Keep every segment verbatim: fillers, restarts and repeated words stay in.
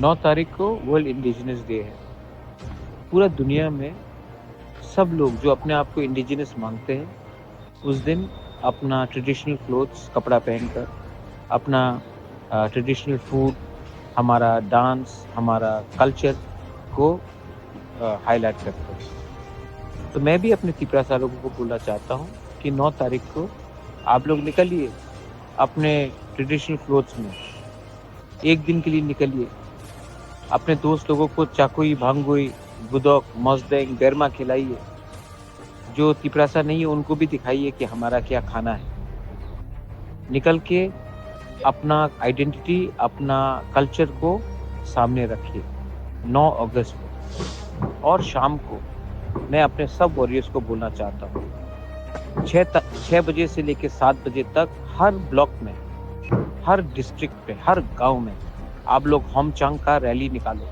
नौ तारीख को world indigenous day है। पूरा दुनिया में सब लोग जो अपने आप को इंडिजिनस मानते हैं, उस दिन अपना ट्रेडिशनल क्लोथ्स, कपड़ा पहनकर, अपना ट्रेडिशनल फूड, हमारा डांस, हमारा कल्चर को हाईलाइट करते हैं। तो मैं भी अपने तिपरासा लोगों को बोलना चाहता हूँ कि नौ तारीख को आप लोग निकलिए अपने ट्रेडिशनल क्लोथ्स में, एक दिन के लिए निकलिए। अपने दोस्त लोगों को चाकुई, भांगुई, गुदक, मजदेंग, बेरमा खिलाइए। जो तिपरासा नहीं है, उनको भी दिखाइए कि हमारा क्या खाना है। निकल के अपना आइडेंटिटी, अपना कल्चर को सामने रखिए। नौ अगस्त को और शाम को मैं अपने सब वॉरियर्स को बोलना चाहता हूँ, छः त-, छः बजे से लेकर सात बजे तक हर ब्लॉक में, हर डिस्ट्रिक्ट पे, हर गांव में आप लोग होमचांग का रैली निकालो।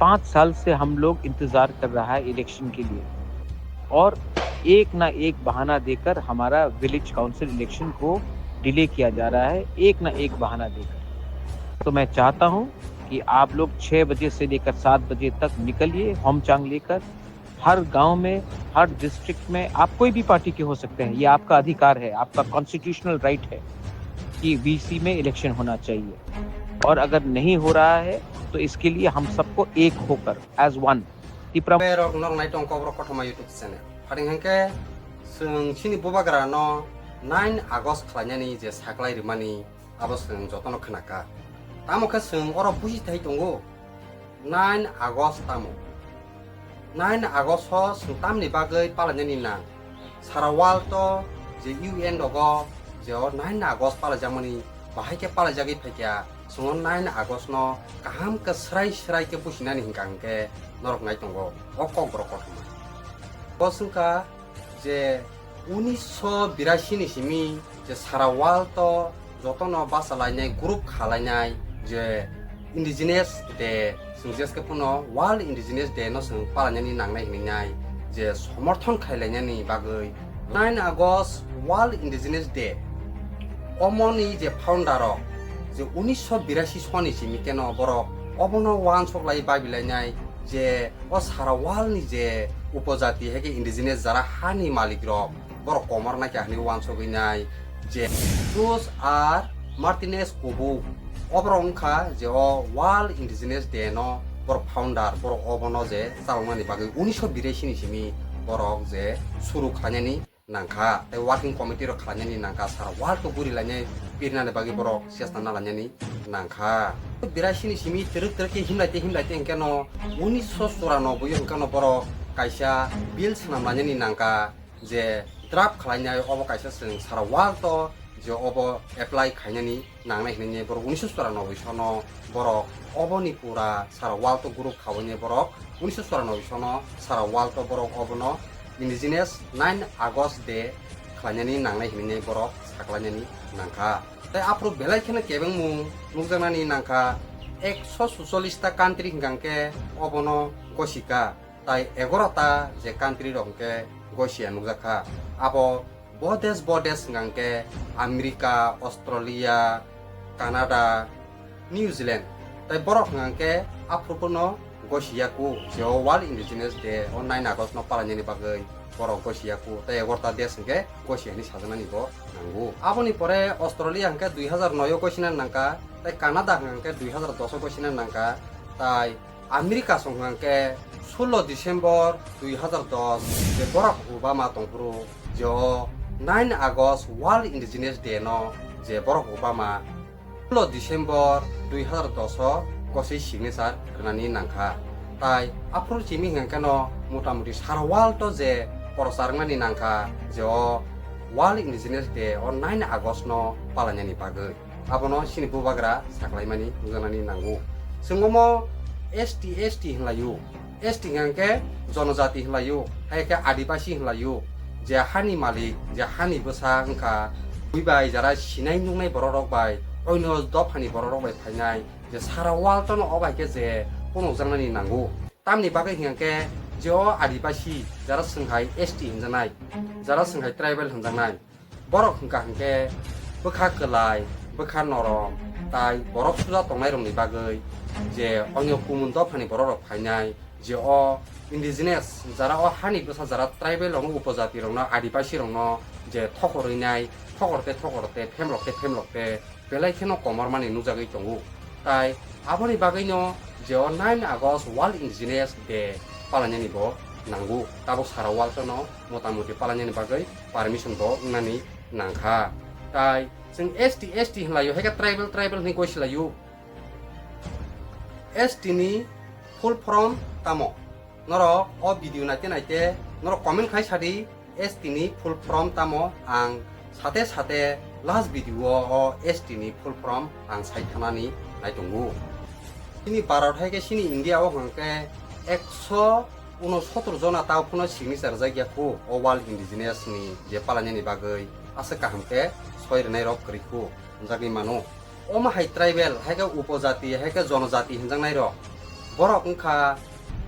पाँच साल से हम लोग इंतज़ार कर रहा है इलेक्शन के लिए, और एक ना एक बहाना देकर हमारा विलेज काउंसिल इलेक्शन को डिले किया जा रहा है, एक ना एक बहाना देकर। तो मैं चाहता हूँ कि आप लोग छः बजे से लेकर सात बजे तक निकलिए होमचांग लेकर। हर गांव में, हर डिस्ट्रिक्ट में, आप कोई भी पार्टी के हो सकते हैं, ये आपका अधिकार है, आपका कॉन्स्टिट्यूशनल राइट है कि वीसी में इलेक्शन होना चाहिए। और अगर नहीं हो रहा है, तो इसके लिए हम सबको एक होकर, as one, Tipra. Rok norok nai tong Kokborok Kothoma YouTube channel. Pharing hwnkhe chwng chini bubagra no nine August khlainani je saklai rwmani, abo chwng jotono khwnakha. Tamo khe chwng oro buji thai tongo, nine August tamo? Nine August o chwng tamni bagwi palainani nang? Sara world o je U N rogo je o nine August palaijakmani, bahai khe palaijagwi phaikha, chwng o nine August no kaham khe swrai swrai khe businani hwnkha hwnkhe norok nai tongo o Kokborok Kothoma. Bo chwngkha je unisho birasi ni simi je sara world o jotono bachalainai, group khalainai je Indigenous Day, chwng jeske phano World Indigenous Day no chwng palainani nangnai hinwi nai je somorthon khailainani bagwi nine August World Indigenous Day. Omoni je founder rok je unisho birasi soni simi keno borok obono uansuk lai babilainai je o sara world ni je upojati hai khe indigenous jara hani malik rok, borok komor nai khe hinwi uansugwi nai je Cruz ar Martinez Kubu, oborok wngkha je o World Indigenous Day no borok founder, borok obono je chaloknani bagwi unisho birasi ni simi borok je suru khlainani nangkha, tei working committee rok khlainani nangkha, sara world o guri lainai pirnani bagwi borok chesta nalainani nangkha. Birasi ni simi twrwk twrwk khe himlai tei himlai tei hwnkhe no unisho churano bui hwnkhe no borok kaisa bill swnam lainani nangkha je draft khlainai, obo kaisa chwng sara world o je obo apply khainani nangnai hinwi borok unisho churano bui sono borok oboni pura sara world o group khabainai borok unisho churano bui sono sara world o borok obono Indigenous nine August Day khlainani nangnai hinwi borok saklainani nangkha. Tei aphuru belai kheno kebengmung nukjaknani nangkha, ekso suchollis ta country hwnkha hwnkhe obono gosika, tai egaro ta je country rok hwnkhe gosia nukjakha. Abo bo desh bo desh hwnkha hwnkhe America, Australia, Canada, New Zealand, tei borok hwnkha hwnkhe aphuru phano gosiya ku je o World Indigenous Day o nine August no palainani bagwi borok gosiya ku, tei egaro ta desh hwnkhe gosiya hinwi sajaknani bo nango. Aboni pore Australia hwnkhe dui hazar noi o gosina nangkha, tei Canada hwnkha hwnkhe dui hazar dos o gosina nangkha, tai America song hwnkha hwnkhe sullo December dui hazar dos je Barack Obama tongphuru je o nine August World Indigenous Day no je Barack Obama sullo December dui hazar dos o goswi signature rwnani nangkha. Tai aphuru chimi hwnkha hwnkhe no motamuti sara world o je prochar wngnani nangkha je o World Indigenous Day o nine August no palainani bagwi. Abono chini bubagra saklaimani nukjaknani nango. Chwng omo S T, S T hinlaio. S T hwnkha hwnkhe jonojati hinlaio, hai khe adibasi hinlaio. Je hani malik, je hani bwsa wngkha, bui bai jara sinai nuknai borok rok bai, oino dophani borok rok bai phainai, je sara world no o bai khe je phunukjaknani nango. Tamni bagwi hwnkha hwnkhe je o adibasi, jara chwng hai S T hinjaknai, jara chwng hai tribal hinjaknai, borok hwnkha hwnkhe bwkha kwlai, bwkha norom, Tai borok suja tongnai rokni bagwi je onyo kumun dophani borok rok phainai, je o indigenous jara o hani bwsa jara tribal rokno, upojati rokno, adibasi rokno je thokorwi nai, thokor te thokor te, phemlok te phemlok te, belai kheno komormani nukjagwi tongo. Tai aboni bagwino je o nine August World Indigenous Day palainani bo nango. Tabuk sara world no motamoti palainani bagwi permission bo wngnani nangkha. Tai chwng S T, S T hinlaio, haikhe tribal, tribal hinwi goi silaio. S T ni full form tamo? Norok o video naite naite norok comment khai sadi, S T ni full form tamo. Ang sate sate last video o S T ni full form ang sai thanani naitongo. Chini Bharat hai khe chini India o hwnkhe ekso unosotor jona tao phano signature rwjak ya khu o World Indigenous ni je palainani bagwi, aswk kaham khe soi rwnai rok kwrwi khu hwnjagwi mano. Omo hai tribal, hai khe upojati, hai khe jonojati hinjaknai rok, borok wngkha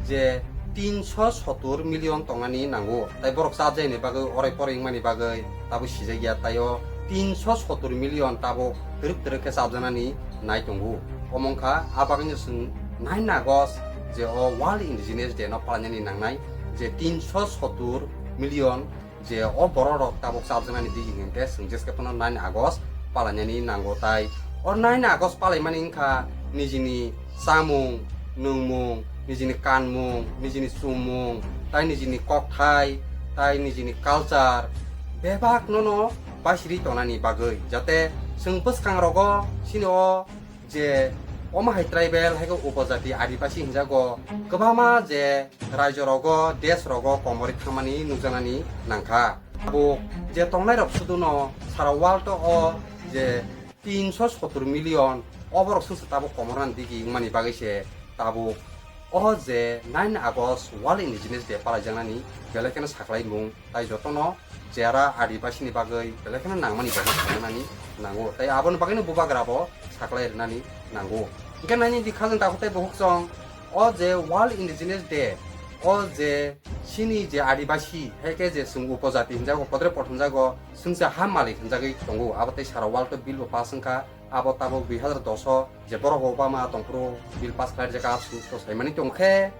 je tinso sottur million tongnani nango, tai borok chapjani bagwi, orai porai wngmani bagwi tabuk sijak ya, tai o tinso sottur million tabuk twrwk twrwk khe chapjaknani nai tongo. Omo wngkha a bagwino chwng nine August je o World Indigenous Day no palainani nangnai, je tinso sottur million je o borok rok tabuk chapjaknani digi hwnkhe chwng jeskhe phano nine August palainani nango. Tai o nine August palaimani wngkha nijini chamung, nwngmung, nijini kanmung, nijini chummung, tai nijini kokthai, tai nijini culture, bebak nono basiri tongnani bagwi, jate chwng bwskang rogo chini o je omo hai tribal, hai khe upojati, adibasi hinjago, kwbangma je raijo rogo, desh rogo komorwi thangmani nukjaknani nangkha. Tabuk je tongnai rok suduno sara world o je tinso sottur million, o borok sungsa tabuk komornani digi wngmani bagwi se tabuk o je nine August World Indigenous Day palaijaknani belai kheno saklaimung, tai jotono jera adibasini bagwi belai kheno nangmani bagwi khlainani nango, tai aboni bagwino bubagra bo saklai rwnani nango. Hwnkhe nini di khajang takhuk tei bukhuk chwng o je World Indigenous Day, o je chini je adibasi, hai khe je chwng upojati hinjago, podre pod hinjago, chwngsa ha malik hinjagwi tongo, abo tei sara world o bill bo pass wngkha. Abo tabuk dui hazar dos o je Barack Obama tongphuru bill pass khlai rijak, a suk to saimani tongkhe,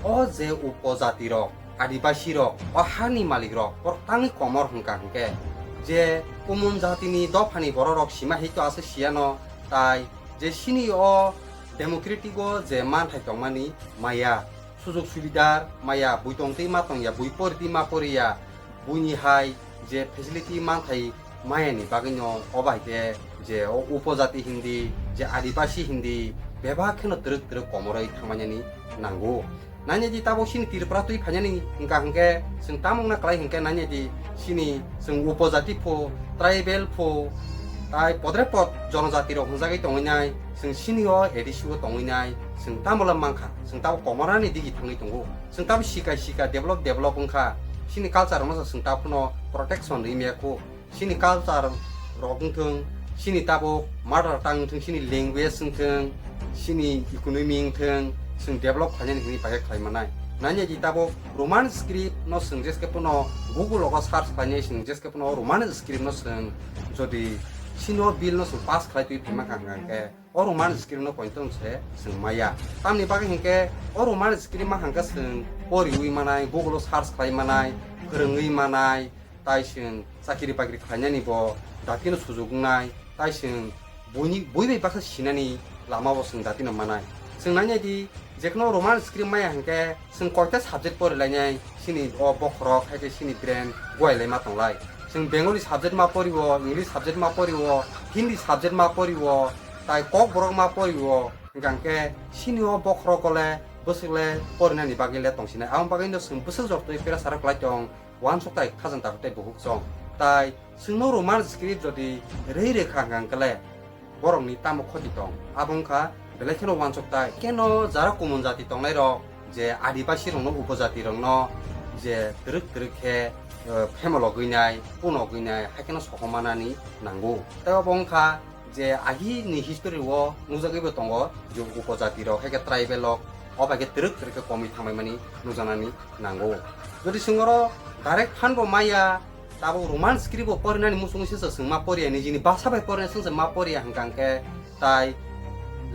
o je upojati rok, adibasi rok, o hani malik rok borok tangwi komor hwnkha hwnkhe, je kumun jatini dophani borok rok sima hai to aswk siyano, tai je chini o democratic o je manthai tongmani maya, sujok subidar maya, bui tongtwi ma tongya, bui poritwi ma poriya, buini hai je facility manthai mayani bagwino o bai khe je o upojati hindi, je adibasi hindi, bebak kheno twrwk twrwk komorwi thangmani nango. Nanya di tabuk chini Tripura twi phainani hwnkha hwnkhe chwng tamo wngna kwlai hwnkhe nanya di chini chwng upojati pho, tribal pho, tai podre pod jonojati rok hwnjagwi tongwi nai, chwng chini o A D C o tongwi nai, chwng tamo le mankha, chwng tabuk komorani digi thangwi tongo. Chwng tabuk sika sika, develop develop wngkha. Chini culture rokno chwng tabukno protection rwi maya kho. Chini culture rok wngthwng, chini tabuk mother tongue wngthwng, chini language wngthwng, chini economy wngthwng, chwng develop khlainani hwnwi bai khe khlai manai. Nanya di tabuk Roman script no chwng jeskhe phano Google o search khlainai, chwng jeskhe phano Roman script no chwng jodi chini o bill no chwng pass khlai twi phaima kha hwnkha hwnkhe, o Roman script no poito se chwng maya. Tamni bagwi hinkhe o Roman script ma hangkhe chwng poriwi manai, Google o search khlai manai, phwrwngwi manai, tai chwng chakiri bakiri khlainani bo dakino sujuk wngnai, tai chwng buini, bui bai baksa sinani lama bo chwng dakino manai. Chwng nainai di, jekhno Roman script maya hwnkhe chwng koita subject porilainai, chini o bokhorok hai khe chini brain guailaima tonglai. Chwng Bengali subject ma poriwo, English subject ma poriwo, Hindi subject ma poriwo, tai Kokborok ma poriwo, hwnkha hwnkhe chini o bokhorok le bwswk le porinani bagwi le tongsinai. Aboni bagwi no chwng bwswk jotoi pressure kwlai tong, uansuk tai khajang takhuk tei bukhuk chong. Tai chwngno Roman script jodi rwi rwkha hwnkha hwnkhe le borokni tamo khoti tong? Abo wngkha belai kheno uansuktai. Keno jara kumun jati tongnairok je adibasi rokno, upojati rokno je twrwk twrwk khe, eh, phemologwi nai, punogwi nai, hai kheno sokomanani nango. Tei obo wngkha je agini history o nukjagwibo tongo je upojati rok, hai khe tribal rok, o bai khe twrwk twrwk khe komwi thangbaimani nukjaknani nango. Jodi chwng oro direct phan bo maya, tabuk Roman script bo porinani muchungwi se chwng ma poriya, nijini bhasha bai porinai chwng se ma poriya hwnkha hwnkhe Tai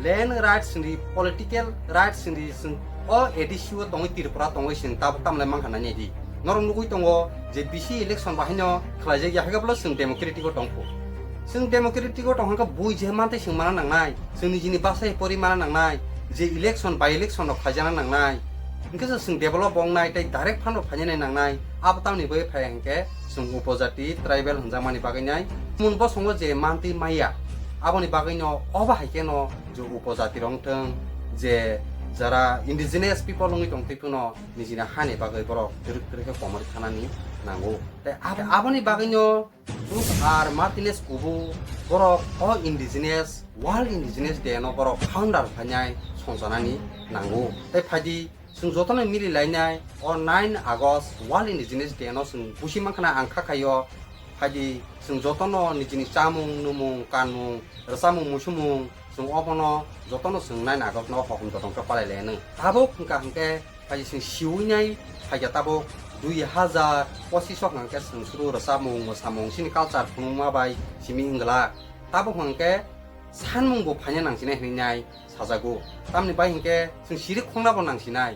land rights ni, political rights ni, chwng o A D C o tongwi, Tripura tongwi chwng tabuk tamle mankha nai di. Norok nugwi tongo je bisi election bahaino khlaijak ya, haikhe bwle chwng democratic o tongkho. Chwng democratic o tongkha khe bui je mantwi chwng mana nangnai, chwng nijini bachai pori mana nangnai, je election, by election rok khlaijana nangnai. Hinkhe se chwng develop wngnai tei direct fund rok phainani nangnai. Abo tamni bagwi phai hinkhe chwng upojati, tribal hwnjakmani bagwi nai. Mun bosongo je mantwi maya, aboni bagwino obo hai kheno je upojati rok wngthwng, je jara indigenous people wngwi tongtwi phano nijini hani bagwi borok twrwk twrwk khe komori thanani nango. Tei ab-, aboni bagwino Bruce R. Martinez kubu borok o indigenous, World Indigenous Day no borok founder phainai songchanani nango. Tei phaidi chwng jotono mili lainai o nine August World Indigenous Day no chwng busi mankha na ang kha khaio. Phaidi chwng jotono nijini chamung, numung, kanmung, rwchapmung, muisumung, chwng obono jotono chwng nine August no hokom jotong khe palai lainai. Tabuk hwnkha hwnkhe Phaidi chwng siwi nai phaikha tabuk dui hazar pochis o hwnkhe chwng suru rwchapmung, mwsamung, chini culture phunukma bai simi wng glak. Tabuk hwnkhe sanmung bo phaina nangsinai hinwi nai sajago. Tamni bai hinkhe chwng siri khongna bo nangsinai.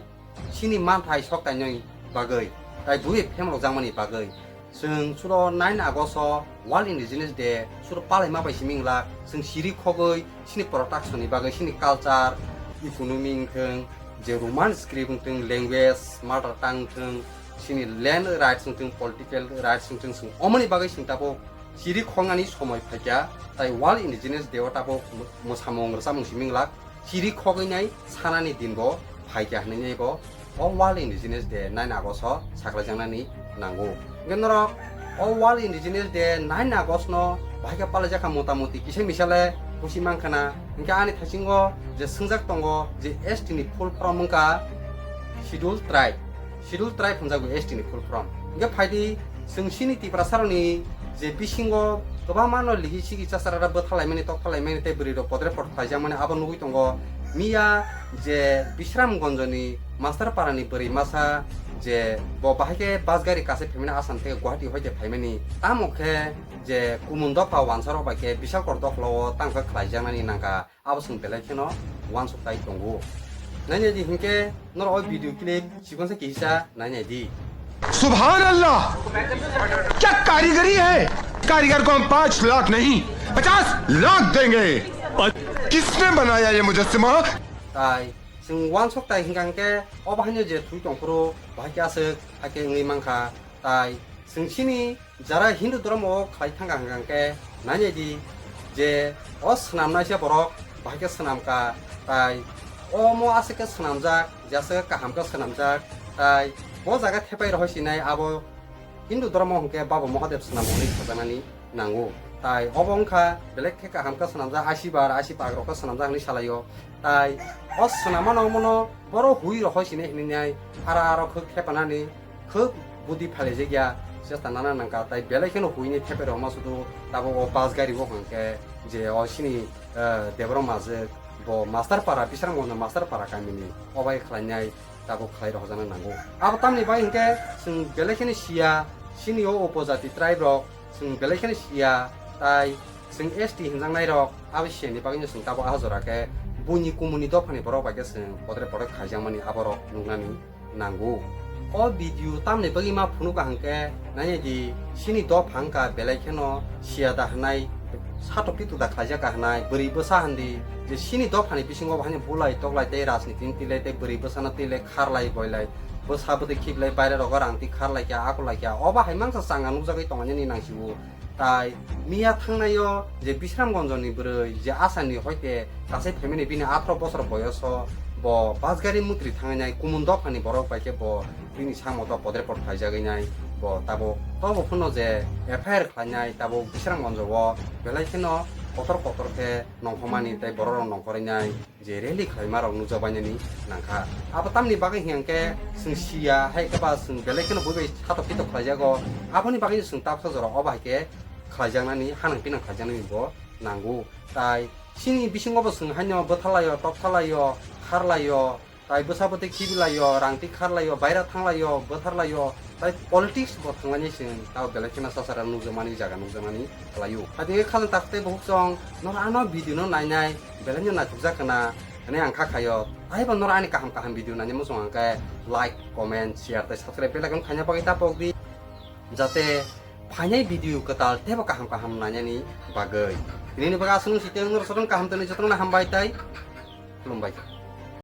Chini manthai soktainwi bagwi, tai bui phemrok jakmani bagwi. Chwng suro nine August o World Indigenous Day suro palaima bai simi wng glak. Chwng siri khogwi chini production ni bagwi, chini culture, economy wngthwng, je Roman script wngthwng, language, mother tongue wngthwng, chini land rights wngthwng, political rights wngthwng, chwng omoni bagwi chwng tabuk siri khoknani somoi phaikha, tai World Indigenous Day o tabuk mwsamung rwchapmung simi wng glak. Chiri khogwi nai sanani din bo phaikha hinwi nai bo o World Indigenous Day nine August o saklaijaknani nango. Hinkhe norok o World Indigenous Day nine August no bahai khe palaijakha mota moti kisa misa le busi mankha na. Hinkhe ani thaisingo je swngjak tongo je S T ni full form wngkha Schedule Tribe. Schedule Tribe hwnjago S T ni full form. Hinkhe phaidi chwng chini Tiprasarokni je bisingo kwbangma no ligi sigi chasarara bwthalaimani, toktalaimani tei bwrwi rok podre pod khlaijakmani abo nugwi tongo. Miya je Bisramgonjoni Master Parani bwrwi masa je bo bahai khe bus gari kase phaimani Assam theke Guwahati hoite phaimani. Tamo khe je Kumun dopha wansarok bai khe Bisalkor dokhlo o tangkha khlaijaknani nangkha. Abo chwng belai kheno uansuk tai tongo. Nainai di hinkhe norok o video clip chikon se kisa nainai di. सुभान अल्लाह, क्या कारीगरी है। कारीगर को हम पाँच लाख नहीं, पचास लाख देंगे। किसने बनाया ये मुजस्सिमा? Tai chwng uansuk tai hinkha hinkhe obo haino je thwi tongphuru bahai khe aswk hai khe wngwi mankha. Tai chwng chini jara Hindu dhormo o khlai thangkha hwnkha hwnkhe nainai di je o swnamnaisa borok bahai khe swnamkha, tai omo aswk khe swnamjak, je aswk khe kaham khe swnamjak, tai bo jaga thepai rohoi sinai abo Hindu dhormo hwnkhe Baba Mahadev swnam hwnwi sajaknani nango. Tai obo wngkha belai khe kaham khe swnamjak, ashi bar, ashi pag rok khe swnamjak hwnwi salaio. Tai o swnamano omono borok hui rohoi sinai hwnwi nai ara aro khwk thepanani khwk budi phalaijak ya, chesta nana nangkha, tai belai kheno huini thepai rokma sudu tabuk o bus gari o hwnkhe je o chini, eh, Debra Majwk bo Master Para, Bisramgonjo Master Para kamini obai khlainai tabuk khlai rohorjakna nango. Abo tamni bai hinkhe chwng belai kheno siya, chini o upojati tribe rok chwng belai kheno siya, tai chwng S T hinjaknai rok abo siyani bagwino chwng tabuk ah jora khe buini kumuni dophani borok bai khe chwng podre podre khaijakmani aborok nuknani nango. O video tamni bagwi ma phunukha hwnkhe, nainai di, chini dopha wngkha belai kheno siya da hwnai, satok pitok da khlaijak ka hwnai, bwrwi bwsa hwn di, je chini dophani bisingo bo haino bulai toklai tei rajniti ni twilai tei bwrwi bwsano twilai kharlai boilai, bwsa bwtwi khiplai baire rogo rang twi kharlai kha, akolai kha, obo hai mangsa changa nukjagwi tongmani nini nang sio. Tai miya thangnaio je Bisramgonjoni bwrwi je Asani hoite kasai phaimani bini atharo bosor boyoso bo bus gari mutri thangnai Kumun dophani borok bai khe bo bini samung to podre pod khlaijagwi nai bo tabuk tobo phano je F I R khlainai tabuk Bisramgonjo o belai kheno kotor kotor khe nongkhormani tei borok rok nongkhorwi nai. Je rally khlaima rok nukjak bainani nangkha. Abo tamni bagwi hinkhe chwng siya, hai khe ba chwng belai kheno bui bai satok pitok khlaijago. Aboni bagwi chwng tabsa jora obo hai khe khlaijaknani, hanang pinang khlaijaknani bo nango. Tai chini bisingo bo chwng haino bwthalaio, toktalaio, kharlaio, Tai bwsa bwtwi khibilaio, rang twi kharlaio, baira thanglaio, bwtharlaio, tai politics bo thanglaini chwng tao belai kheno sasara nukjakmani jaga nukjakmani khlaio. Haikhe khajang tak tei bukhuk chwng norok ano video no nainai, belai no naithokjak khna hwnwi ang kha khaio. Taibo norok ani kaham kaham video nainai muchung hwnkhe like, comment, share tei subscribe bell icon khaina bagwi ta pokdi. Jate phainai video kwtal teibo kaham kaham nainani bagwi. Tinini bagwi aswk nung si tei norok jotono kaham tongni jotono hambai tei khulumbai.